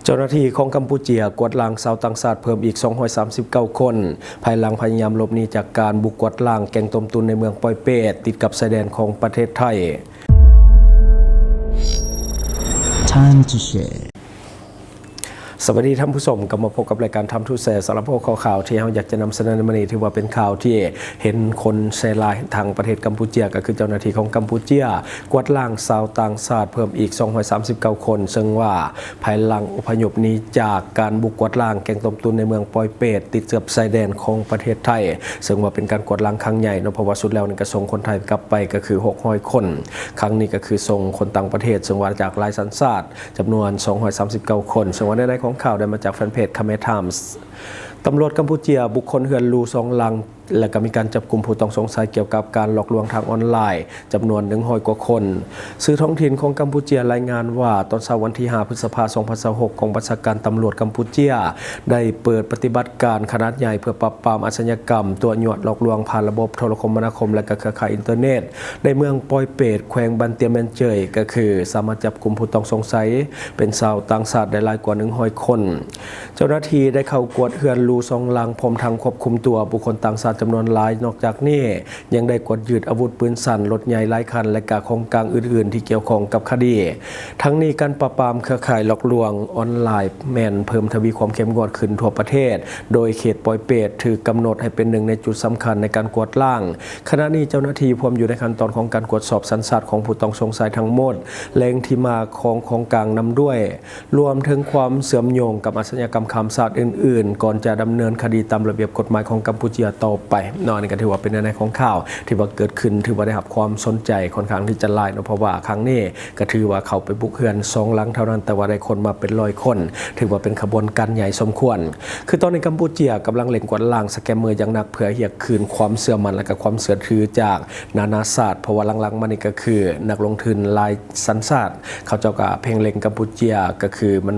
ເຈົ້າໜ້າທີ່ຂອງກຳປູເຈຍກວາດລ້າງຊາວຕ່າງຊາດເພີ່ມອີກສອງຮ້ອຍສາມສິບເກົ້າຄົນ ພາຍຫຼັງພະຍາຍາມຫຼົບໜີຈາກການບຸກກວາດລ້າງແກ້ງຕົ້ມຕຸ່ນໃນເມືອງປອຍເປດ ຕິດກັບຊາຍແດນຂອງປະເທດໄທ. Time to share. ສະບາຍດີທ່ານຜູ້ຊົມ, ກັບມາພົບກັບລາຍການ Time to Share. ສຳລັບຫົວຂໍ້ຂ່າວທີ່ເຮົາຢາກຈະນຳສະເໜີໃນມື້ນີ້ ຖືວ່າເປັນຂ່າວທີ່ເຫັນຄົນແຊຫຼາຍທາງປະເທດກຳປູເຈຍ, ກໍຄືເຈົ້າໜ້າທີ່ຂອງກຳປູເຈຍກວາດລ້າງຊາວຕ່າງຊາດເພີ່ມອີກສອງຮ້ອຍສາມສິບເກົ້າຄົນ, ເຊິ່ງວ່າພາຍຫຼັງອົບພະຍົບໜີຈາກການບຸກກວາດລ້າງແກ້ງຕົ້ມຕຸ່ນໃນເມືອງປອຍເປດ ຕິດກັບຊາຍແດນຂອງປະເທດໄທ, ເຊິ່ງວ່າເປັນການກວາດລ້າງຄັ້ງໃຫຍ່ເນາະ, ເພາະວ່າສຸດແລ້ວນີ້ກໍສົ່ງຄົນໄທກັບໄປກໍຄືຫົກຮ້ອຍຄົນ, ຄັ້ງນີ້ກໍຄືສົ່ງຄົນຕ່າງປະເທດ ເຊິ່ງວ່າຈາກຫຼາຍສັນຊາດ ຈຳນວນສອງຮ້ອຍສາມສິບເກົ້າຄົນ. ເຊິ່ງວ່າເນື້ອໃນຂອງຂ່າວໄດ້ມາຈາກແຟນເພຈ Khmer Times. ຕຳຫຼວດກຳປູເຈຍບຸກຄົ້ນເຮືອນຫຼູສອງຫຼັງ ແລະ ກໍມີການຈັບກຸມຜູ້ຕ້ອງສົງໄສກ່ຽວກັບການຫຼອກລວງທາງອອນລາຍ ຈຳນວນໜຶ່ງຮ້ອຍກວ່າຄົນ. ສື່ທ້ອງຖິ່ນຂອງກຳປູເຈຍລາຍງານວ່າ ຕອນເຊົ້າວັນທີຫ້າ ພຶດສະພາ ສອງພັນຊາວຫົກ ກອງບັນຊາການຕຳຫຼວດກຳປູເຈຍ ໄດ້ເປີດປະຕິບັດການຂະໜາດໃຫຍ່ເພື່ອປາບປາມອາຊະຍາກຳ, ຕົວະຍົວະ, ຫຼອກລວງຜ່ານລະບົບໂທລະຄົມມະນາຄົມ ແລະ ກໍເຄືອຂ່າຍອິນເຕີເນັດ ໃນເມືອງປອຍເປດ ແຂວງບັນຕຽແມນເຈີຍ ກໍຄືສາມາດຈັບກຸມຜູ້ຕ້ອງສົງໄສເປັນຊາວຕ່າງຊາດໄດ້ຫຼາຍກວ່າໜຶ່ງຮ້ອຍຄົນ. ເຈົ້າໜ້າທີ່ໄດ້ເຂົ້າກວດເຮືອນຫຼູສອງຫຼັງ ພ້ອມທັງຄວບຄຸມຕົວບຸກຄົນຕ່າງຊາດຈຳນວນຫຼາຍ. ນອກຈາກນີ້ ຍັງໄດ້ກວດຍຶດອາວຸດປືນສັ້ນ, ລົດໃຫຍ່ຫຼາຍຄັນ ແລະ ກະຂອງກາງອື່ນໆທີ່ກ່ຽວຂ້ອງກັບຄະດີ. ທັງນີ້ ການປາບປາມເຄືອຂ່າຍຫຼອກລວງອອນລາຍແມ່ນເພີ່ມທະວີຄວາມເຂັ້ມງວດຂຶ້ນທົ່ວປະເທດ, ໂດຍເຂດປອຍເປດຖືກກຳນົດໃຫ້ເປັນໜຶ່ງໃນຈຸດສຳຄັນໃນການກວດລ້າງ. ຂະນະນີ້ເຈົ້າໜ້າທີ່ພວມຢູ່ໃນຂັ້ນຕອນຂອງການກວດສອບສັນຊາດຂອງຜູ້ຕ້ອງສົງໄສທັງໝົດ ແຫຼ່ງທີ່ມາຂອງຂອງກາງນຳດ້ວຍ, ລວມເຖິງຄວາມເຊື່ອມໂຍງກັບອາຊະຍາກຳຂ້າມຊາດອື່ນໆ ກ່ອນຈະດຳເນີນຄະດີຕາມລະບຽບກົດໝາຍຂອງກຳປູເຈຍຕໍ່ໄປເນາະ. ອັນນີ້ກໍຖືວ່າເປັນແນວໃນຂອງຂ່າວທີ່ວ່າເກີດຂຶ້ນ ຖືວ່າໄດ້ຮັບຄວາມສົນໃຈຄ່ອນຂ້າງທີ່ຈະຫຼາຍເນາະ, ເພາະວ່າຄັ້ງນີ້ກໍຖືວ່າເຂົ້າໄປບຸກເຮືອນສອງຫຼັງເທົ່ານັ້ນ ແຕ່ວ່າໄດ້ຄົນມາເປັນຮ້ອຍຄົນ, ຖືວ່າເປັນຂະບວນການໃຫຍ່ສົມຄວນ. ຄືຕອນນີ້ກຳປູເຈຍກຳລັງເລັ່ງກວາດລ້າງສະແກມເມີຢ່າງໜັກ ເພື່ອຮຽກຄືນຄວາມເຊື່ອໝັ້ນ ແລະ ກໍຄວາມເຊື່ອຖືຈາກນານາຊາດ, ເພາະວ່າຫຼັງໆມານີ້ກໍຄືນັກລົງທຶນຫຼາຍ ສັນຊາດ ເຂົາເຈົ້າກໍເພງເລັງກຳປູເຈຍ ກໍຄືມັນ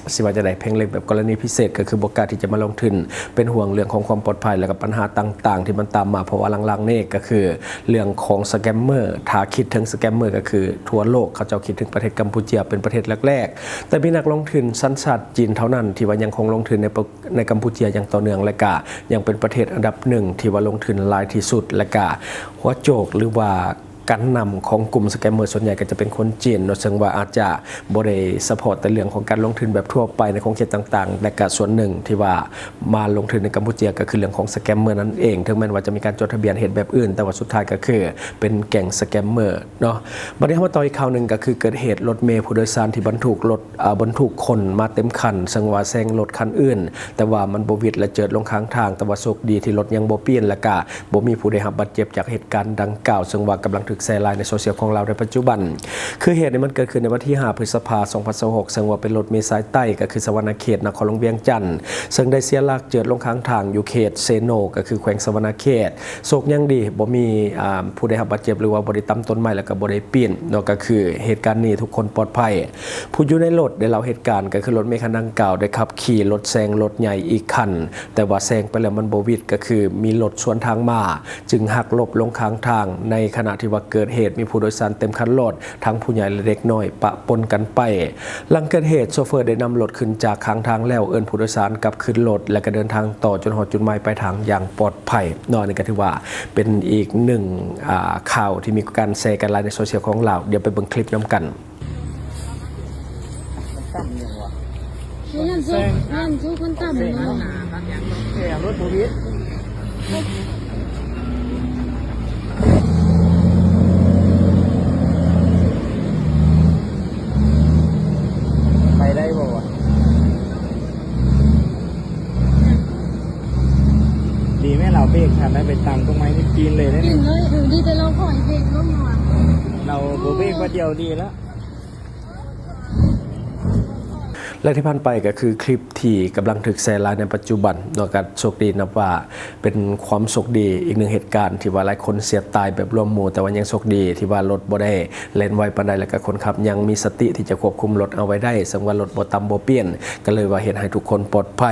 ຊິວ່າຈັ່ງໃດ ເພງເລັງແບບກໍລະນີພິເສດ ກໍຄືບໍ່ກ້າທີ່ຈະມາລົງທຶນ ເປັນຫ່ວງເລື່ອງຂອງຄວາມປອດໄພ ແລະ ກໍບັນຫາຕ່າງໆທີ່ມັນຕາມມາ, ເພາະວ່າຫຼັງໆນີ້ກໍຄືເລື່ອງຂອງສະແກມເມີ. ຖ້າຄິດເຖິງສະແກມເມີ ກໍຄືທົ່ວໂລກເຂົາເຈົ້າຄິດເຖິງປະເທດກຳປູເຈຍເປັນປະເທດແລກໆ, ແຕ່ມີນັກລົງທຶນສັນຊາດຈີນເທົ່ານັ້ນທີ່ວ່າຍັງຄົງລົງທຶນໃນປະ ໃນກຳປູເຈຍຢ່າງຕໍ່ເນື່ອງ ແລະ ກະຍັງເປັນປະເທດອັນດັບໜຶ່ງທີ່ວ່າລົງທຶນຫຼາຍທີ່ສຸດ ແລະ ກະຫົວໂຈກ ຫຼືວ່າ ການນຳຂອງກຸ່ມສະແກມເມີສ່ວນໃຫຍ່ກໍຈະເປັນຄົນຈີນເນາະ, ເຊິ່ງວ່າອາດຈະບໍ່ໄດ້ສະເພາະແຕ່ເລື່ອງຂອງການລົງທຶນແບບທົ່ວໄປໃນຂົງເຂດຕ່າງໆ, ແລະ ກະສ່ວນໜຶ່ງທີ່ວ່າມາລົງທຶນໃນກຳປູເຈຍກໍຄືເລື່ອງຂອງສະແກມເມີນັ້ນເອງ, ເຖິງແມ່ນວ່າຈະມີການຈົດທະບຽນເຮັດແບບອື່ນ, ແຕ່ວ່າສຸດທ້າຍກໍຄືເປັນແກ້ງສະແກມເມີເນາະ. ບັດນີ້ເຮົາມາຕໍ່ອີກຂ່າວໜຶ່ງ, ກໍຄືເກີດເຫດລົດເມຜູ້ໂດຍສານທີ່ບັນທຸກລົດ ເອີ ບັນທຸກຄົນມາເຕັມຄັນ, ເຊິ່ງວ່າແຊງລົດຄັນອື່ນ, ແຕ່ວ່າມັນບໍ່ຫວິດ ແລະ ເຈີດລົງຂ້າງທາງ, ແຕ່ວ່າໂຊກດີທີ່ລົດຍັງບໍ່ປີ້ນ ແລະ ກະ ບໍ່ມີຜູ້ໄດ້ຮັບບາດເຈັບຈາກເຫດການດັ່ງກ່າວ, ເຊິ່ງວ່າກຳລັງຖືກແຊຫຼາຍໃນໂຊຊຽວຂອງລາວໃນປັດຈຸບັນ. ຄືເຫດນີ້ມັນເກີດຂຶ້ນໃນວັນທີຫ້າ ພຶດສະພາ ສອງພັນຊາວຫົກ ເຊິ່ງວ່າເປັນລົດເມສາຍໃຕ້ ກໍຄືສະຫວັນນະເຂດ ນະຄອນຫຼວງວຽງຈັນ ເຊິ່ງໄດ້ເສຍຫຼັກເຈີດລົງຂ້າງທາງຢູ່ເຂດເຊໂນ ກໍຄືແຂວງສະຫວັນນະເຂດ. ໂຊກຍັງດີ ບໍ່ມີ ອ່າ ຜູ້ໄດ້ຮັບບາດເຈັບ ຫຼືວ່າບໍ່ໄດ້ຕຳຕົ້ນໄມ້ ແລ້ວກໍບໍ່ໄດ້ປີ້ນເນາະ, ກໍຄືເຫດການນີ້ທຸກຄົນປອດໄພ. ຜູ້ຢູ່ໃນລົດໄດ້ເລົ່າເຫດການ ກໍຄືລົດເມຄັນດັ່ງກ່າວໄດ້ຂັບຂີ່ລົດແຊງລົດໃຫຍ່ອີກຄັນ, ແຕ່ວ່າແຊງໄປແລ້ວມັນບໍ່ຫວິດ, ກໍຄືມີລົດສວນທາງມາ ຈຶ່ງຫັກຫຼົບລົງຂ້າງທາງ. ໃນຂະນະທີ່ວ່າເກີດເຫດມີຜູ້ໂດຍສານເຕັມຄັນລົດ, ທັງຜູ້ໃຫຍ່ ແລະ ເດັກນ້ອຍປະປົນກັນໄປ. ຫຼັງເກີດເຫດ, ໂຊເຟີໄດ້ນຳລົດຂຶ້ນຈາກຂ້າງທາງແລ້ວ ເອີ້ນຜູ້ໂດຍສານກັບຄືນລົດ ແລະ ກໍເດີນທາງຕໍ່ຈົນຮອດຈຸດໝາຍປາຍທາງຢ່າງປອດໄພເນາະ. ອັນນີ້ກໍຖືວ່າເປັນອີກໜຶ່ງ ອ່າ ຂ່າວທີ່ມີການແຊກັນຫຼາຍໃນໂຊຊຽວຂອງລາວ. ດຽວໄປເບິ່ງຄລິບນຳກັນ. ມັນຕ່ຳຫຍັງວະ? ເຫັນອັນສຸກ ເຫັນອັນສຸກ ມັນຕ່ຳຫຍັງວະ? ແຕ່ລົດບໍ່ວິດ ໄປໄດ້ບໍ່ວະ? ດີແມ່ນລາວເບກທັນໄດ້ ໄປຕຳຕົ້ນໄມ້ນີ້ປີ້ນເລີຍເດ້. ປີ້ນເລີຍ ເອີ ດີແຕ່ລາວຂໍໃຫ້ເບກລົງວ່າ ລາວບໍ່ເບກບາດດຽວດີແລ້ວ. ແລະ ທີ່ຜ່ານໄປກໍຄືຄລິບທີ່ກຳລັງຖືກແຊຫຼາຍໃນປັດຈຸບັນເນາະ, ກໍໂຊກດີນັບວ່າເປັນຄວາມໂຊກດີອີກໜຶ່ງເຫດການທີ່ວ່າຫຼາຍຄົນເສຍດຕາຍແບບລວມໝູ່, ແຕ່ວ່າຍັງໂຊກດີທີ່ວ່າລົດບໍ່ໄດ້ແລ່ນໄວປານໃດ ແລ້ວກໍຄົນຂັບຍັງມີສະຕິທີ່ຈະຄວບຄຸມລົດເອົາໄວ້ໄດ້, ເຊິ່ງວ່າລົດບໍ່ຕຳບໍ່ປີ້ນ, ກໍເລີຍວ່າເຮັດໃຫ້ທຸກຄົນປອດໄພ.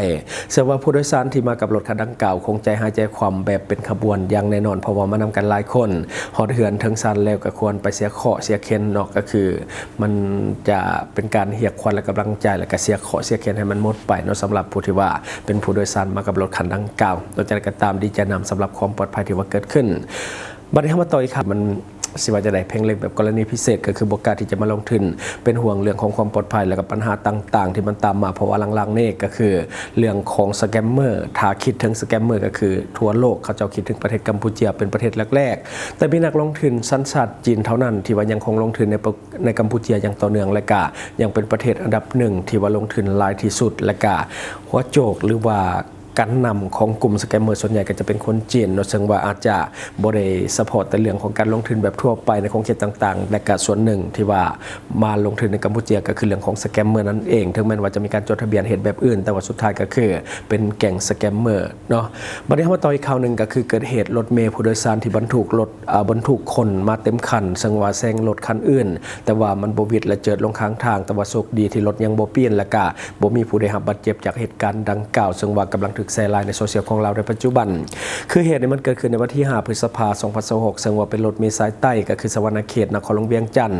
ເຊື່ອວ່າຜູ້ໂດຍສານທີ່ມາກັບລົດຄັນດັ່ງກ່າວຄົງໃຈຫາຍໃຈຄວ່ຳແບບເປັນຂະບວນຢ່າງແນ່ນອນ, ເພາະວ່າມານຳກັນຫຼາຍຄົນ. ຮອດເຮືອນເຖິງຊານແລ້ວກໍຄວນໄປເສຍເຄາະເສຍເຂັນເນາະ, ກໍຄືມັນຈະເປັນການຮຽກຂວັນ ແລະ ກຳລັງໃຈ ແລະ ເສຍເຄາະເສຍເຂັນໃຫ້ມັນໝົດໄປເນາະ ສຳລັບຜູ້ທີ່ວ່າເປັນຜູ້ໂດຍສານມາກັບລົດຄັນດັ່ງກ່າວ. ແຕ່ຈັ່ງໃດກໍຕາມ ດີໃຈນຳສຳລັບຄວາມປອດໄພທີ່ວ່າເກີດຂຶ້ນ. ບັດນີ້ເຮົາມາຕໍ່ອີກຂ່າວ ມັນຊິວ່າຈັ່ງໃດ ເພງເລັກແບບກໍລະນີພິເສດ ກໍຄືບໍ່ກ້າທີ່ຈະມາລົງທຶນ ເປັນຫ່ວງເລື່ອງຂອງຄວາມປອດໄພ ແລ້ວກໍບັນຫາຕ່າງໆທີ່ມັນຕາມມາ. ເພາະວ່າຫຼັງໆນີ້ກໍຄືເລື່ອງຂອງສະແກມເມີ ຖ້າຄິດເຖິງສະແກມເມີກໍຄືທົ່ວໂລກເຂົາເຈົ້າຄິດເຖິງປະເທດກຳປູເຈຍເປັນປະເທດແລກໆ, ແຕ່ມີນັກລົງທຶນສັນຊາດຈີນເທົ່ານັ້ນທີ່ວ່າຍັງຄົງລົງທຶນໃນປະ ໃນກຳປູເຈຍຢ່າງຕໍ່ເນື່ອງ ແລະກະຍັງເປັນປະເທດອັນດັບໜຶ່ງທີ່ວ່າລົງທຶນຫຼາຍທີ່ສຸດ ແລະກະຫົວໂຈກ ຫຼືວ່າການນຳຂອງກຸ່ມສະແກມເມີສ່ວນໃຫຍ່ກໍຈະເປັນຄົນຈີນເນາະ. ເຊິ່ງວ່າອາດຈະບໍ່ໄດ້ສະເພາະແຕ່ເລື່ອງຂອງການລົງທຶນແບບທົ່ວໄປໃນຂົງເຂດຕ່າງໆ ແລະກະສ່ວນໜຶ່ງທີ່ວ່າມາລົງທຶນໃນກຳປູເຈຍກໍຄືເລື່ອງຂອງສະແກມເມີນັ້ນເອງ. ເຖິງແມ່ນວ່າຈະມີການຈົດທະບຽນເຮັດແບບອື່ນ ແຕ່ວ່າສຸດທ້າຍກໍຄືເປັນແກ້ງສະແກມເມີ ເນາະ. ບັດນີ້ເຮົາມາຕໍ່ອີກຂ່າວໜຶ່ງ ກໍຄືເກີດເຫດລົດເມຜູ້ໂດຍສານທີ່ບັນທຸກລົດ ເອີ ບັນທຸກຄົນມາເຕັມຄັນ ເຊິ່ງວ່າແຊງລົດຄັນອື່ນ ແຕ່ວ່າມັນບໍ່ຫວິດ ແລະເຈີດລົງຂ້າງທາງ, ແຕ່ວ່າໂຊກດີທີ່ລົດຍັງບໍ່ປີ້ນ ແລະກະບໍ່ມີຜູ້ໄດ້ຮັບບາດເຈັບຈາກເຫດການດັ່ງກ່າວ, ເຊິ່ງວ່າກຳລັງຖືກແຊຫຼາຍໃນໂຊຊຽວຂອງລາວໃນປັດຈຸບັນ. ຄືເຫດນີ້ມັນເກີດຂຶ້ນໃນວັນທີຫ້າ ພຶດສະພາ ສອງພັນຊາວຫົກ ເຊິ່ງວ່າເປັນລົດເມສາຍໃຕ້ ກໍຄືສະຫວັນນະເຂດ ນະຄອນຫຼວງວຽງຈັນ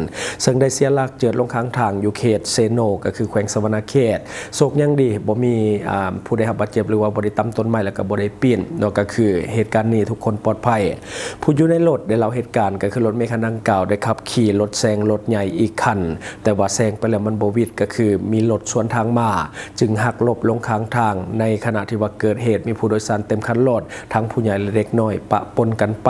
ເຊິ່ງໄດ້ເສຍຫຼັກເຈີດລົງຂ້າງທາງຢູ່ເຂດເຊໂນ ກໍຄືແຂວງສະຫວັນນະເຂດ. ໂຊກຍັງດີ ບໍ່ມີ ອ່າ ຜູ້ໄດ້ຮັບບາດເຈັບ ຫຼືວ່າບໍ່ໄດ້ຕຳຕົ້ນໄມ້ ແລ້ວກໍບໍ່ໄດ້ປີ້ນເນາະ, ກໍຄືເຫດການນີ້ທຸກຄົນປອດໄພ. ຜູ້ຢູ່ໃນລົດໄດ້ເລົ່າເຫດການ ກໍຄືລົດເມຄັນດັ່ງກ່າວໄດ້ຂັບຂີ່ລົດແຊງລົດໃຫຍ່ອີກຄັນ, ແຕ່ວ່າແຊງໄປແລ້ວມັນບໍ່ຫວິດ ກໍຄືມີລົດສວນທາງມາ ຈຶ່ງຫັກຫຼົບລົງຂ້າງທາງ. ໃນຂະນະທີ່ວ່າເກີດເຫດມີຜູ້ໂດຍສານເຕັມຄັນລົດ ທັງຜູ້ໃຫຍ່ ແລະ ເດັກນ້ອຍປະປົນກັນໄປ.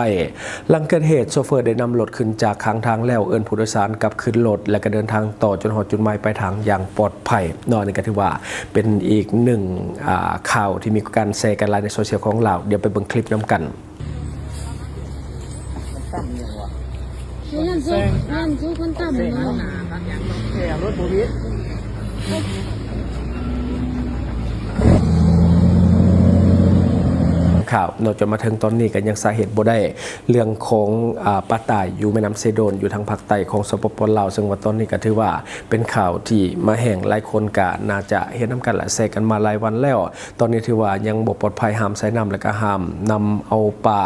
ຫຼັງເກີດເຫດ ໂຊເຟີໄດ້ນຳລົດຂຶ້ນຈາກຂ້າງທາງແລ້ວ ເອີ້ນຜູ້ໂດຍສານກັບຂຶ້ນລົດ ແລະ ກໍເດີນທາງຕໍ່ຈົນຮອດຈຸດໝາຍປາຍທາງຢ່າງປອດໄພເນາະ. ອັນນີ້ກໍຖືວ່າເປັນອີກໜຶ່ງ ອ່າ ຂ່າວທີ່ມີການແຊກັນຫຼາຍໃນໂຊຊຽວຂອງລາວ. ດຽວໄປເບິ່ງຄລິບນຳກັນ. ຂ່າວເນາະ ຈົນມາເຖິງຕອນນີ້ກໍຍັງສາເຫດບໍ່ໄດ້ ເລື່ອງຂອງ ອາ ປາຕາຍຢູ່ແມ່ນ້ຳເຊໂດນ ຢູ່ທາງພາກໃຕ້ຂອງ ສປປ ລາວ, ເຊິ່ງວ່າຕອນນີ້ກໍຖືວ່າເປັນຂ່າວທີ່ມາແຮງ, ຫຼາຍຄົນກໍໜ້າຈະເຫັນນຳກັນ ແລະ ແຊກັນມາຫຼາຍວັນແລ້ວ. ຕອນນີ້ຖືວ່າຍັງບໍ່ປອດໄພ, ຫ້າມໃຊ້ນ້ຳ ແລະ ກໍຫ້າມນຳເອົາປາ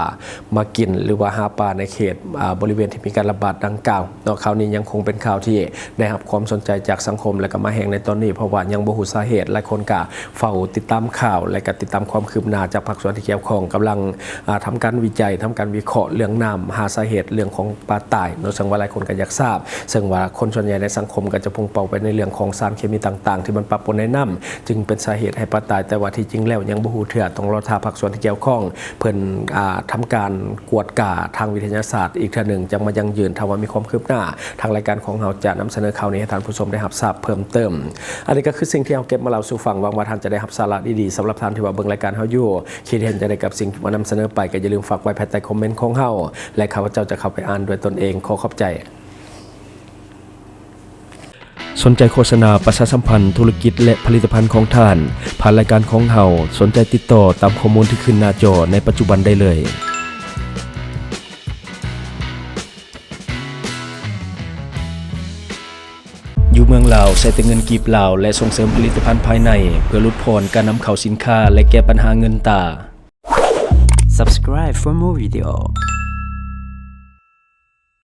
ມາກິນ ຫຼືວ່າຫາປາໃນເຂດ ອາ ບໍລິເວນທີ່ມີການລະບາດດັ່ງກ່າວເນາະ. ຂ່າວນີ້ຍັງຄົງເປັນຂ່າວທີ່ໄດ້ຮັບຄວາມສົນໃຈຈາກສັງຄົມ ແລະ ກໍມາແຮງໃນຕອນນີ້ ເພາະວ່າຍັງບໍ່ຮູ້ສາເຫດ. ຫຼາຍຄົນກໍ ເຝົ້າຕິດຕາມຂ່າວ ແລະ ກໍຕິດຕາມຄວາມຄືບໜ້າຈາກພາກສ່ວນທີ່ກ່ຽວຂ້ອງ ກຳລັງ ອາ ທຳການວິໄຈ, ທຳການວິເຄາະເລື່ອງນ້ຳ, ຫາສາເຫດເລື່ອງຂອງປາຕາຍເນາະ, ເຊິ່ງວ່າຫຼາຍຄົນກໍຢາກຊາບ, ເຊິ່ງວ່າຄົນສ່ວນໃຫຍ່ໃນສັງຄົມກໍຈະພຸ່ງເປົ້າໄປໃນເລື່ອງຂອງສານເຄມີຕ່າງໆ ທີ່ມັນປະປົນໃນນ້ຳ ຈຶ່ງເປັນສາເຫດໃຫ້ປາຕາຍ, ແຕ່ວ່າທີ່ຈິງແລ້ວຍັງບໍ່ຮູ້ເທື່ອ, ຕ້ອງລໍຖ້າພາກສ່ວນທີ່ກ່ຽວຂ້ອງ ເພິ່ນ ອາ ທຳການກວດກາທາງວິທະຍາສາດອີກເທື່ອໜຶ່ງ ຈັ່ງມາຢັ້ງຢືນ. ຖ້າວ່າມີຄວາມຄືບໜ້າ ທາງລາຍການຂອງເຮົາຈະນຳສະເໜີຂ່າວນີ້ໃຫ້ທ່ານຜູ້ຊົມໄດ້ຮັບຊາບເພີ່ມເຕີມ. ອັນນີ້ກໍຄືສິ່ງທີ່ເຮົາເກັບມາເລົ່າສູ່ຟັງ. ຫວັງວ່າທ່ານຈະໄດ້ຮັບສາລະດີໆ. ສຳລັບທ່ານທີ່ວ່າເບິ່ງລາຍການເຮົາຢູ່ ຄິດເຫັນຈັ່ງໃດກັບສິ່ງທີ່ມານຳສະເໜີໄປ ກໍຢ່າລືມຝາກໄວ້ພາຍໃຕ້ຄອມເມັນຂອງເຮົາ ແລະ ຂ້າພະເຈົ້າຈະເຂົ້າໄປອ່ານດ້ວຍຕົນເອງ. ຂໍຂອບໃຈ. ສົນໃຈໂຄສະນາປະຊາສຳພັນທຸລະກິດ ແລະ ຜະລິດຕະພັນຂອງທ່ານ ຜ່ານລາຍການຂອງເຮົາ? ສົນໃຈຕິດຕໍ່ຕາມຂໍ້ມູນທີ່ຂຶ້ນໜ້າຈໍໃນປັດຈຸບັນໄດ້ເລີຍ. ຢູ່ເມືອງລາວ ໃຊ້ແຕ່ເງິນກີບລາວ ແລະ ສົ່ງເສີມຜະລິດຕະພັນພາຍໃນ ເພື່ອຫຼຸດຜ່ອນການນຳເຂົ້າສິນຄ້າ ແລະ ແກ້ບັນຫາເງິນຕາ. Subscribe for more video.